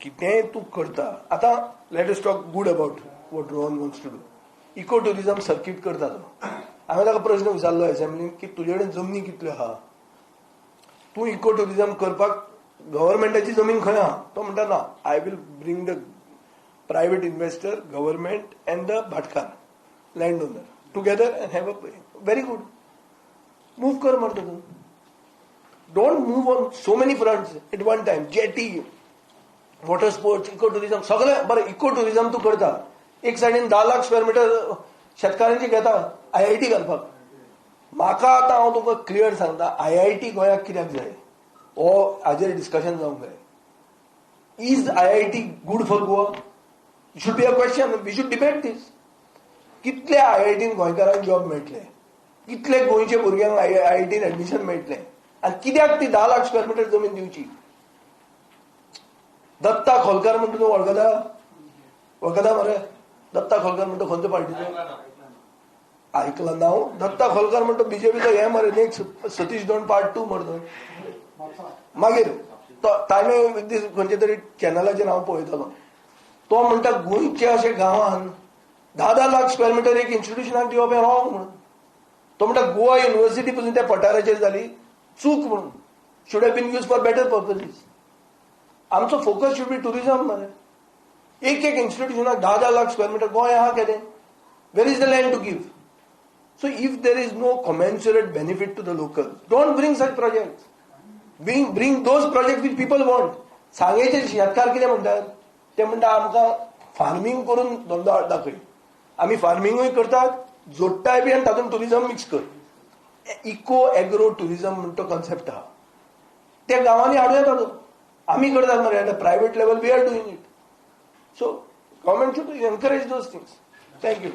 कितेंय तूं करता आतां, let us talk good about what Rohan wants to do. Eco tourism circuit करता तो. हांवें ताका प्रश्न विचारलो एसेंब्लीन की तुजे कडेन जमनी कितल्यो आहा, तूं इको टुरिझम करपाक गव्हर्मेंटाची जमीन खंय आहा? तो म्हणटा, ना, I will bring the private investor, government and the भाटकार, land owner together and have a very good move. कर मरता तूं. Don't move on so many fronts at one time. Jetty, water sports, eco tourism, सगळें बरें. Eco tourism तूं करता, एक सायडीन 10 लाख स्क्वेअर मिटर शेतकारांची घेता आयआयटी घालपाक. म्हाका आतां हांव तुमकां क्लियर सांगता, आयआयटी गोंयाक कित्याक जाय हो हाजेर डिस्कशन जावंक जाय. Is IIT good for Goa? Should be a question. We should debate this. कितले आयआयटीन गोंयकारांक जॉब मेळटले? कितले गोंयचे भुरग्यांक आयआयटीन एडमिशन मेळटलें? आनी कित्याक ती 10 लाख स्क्वेअर मिटर जमीन दिवची? दत्ता खोलकार म्हणटा, तूं वळखता? वळखता मरे? दत्ता खोलकार म्हणटा, खंयच्या पार्टीचो? आयकलां नांव? दत्ता खोलकार म्हणटा, बीजेपीचो हे मरे, नेक्स्ट सतीश धोंड पार्ट टू मरे तो. मागीर तो ताणें एक दीस खंयच्या तरी चॅनलाचेर हांव पळयतालो, तो म्हणटा, गोंयच्या अशे गांवान 10-10 लाख स्क्वेअर मिटर एक इन्स्टिट्युशनाक दिवप हें रॉंग म्हणून. तो म्हणटा, गोवा युनिव्हर्सिटी पसून त्या पठाराचेर जाली चूक म्हणून, should have been used for better purposes. आमचो फोकस should be tourism मरे. एक एक इन्स्टिट्युशनाक 10-10 लाख स्क्वेअर मिटर, गोंय आहा केदें? Where is the land to give? So if there is no commensurate benefit to the local, don't bring such project. Bring those project which people want. सांगेचे शेतकार कितें म्हणटात? ते म्हणटा, आमकां फार्मींग करून धंदो दाखय. आमी फार्मिंगूय करतात, जोडटाय बी आनी तातूंत टुरिझम मिक्स कर. इको एग्रो टुरिझम म्हणटा तो कॉन्सेप्ट आहा, ते गांवांनी हाडूं येता. तो आमी करतात मरे. At private level we are doing it. So government should encourage those things. Thank you.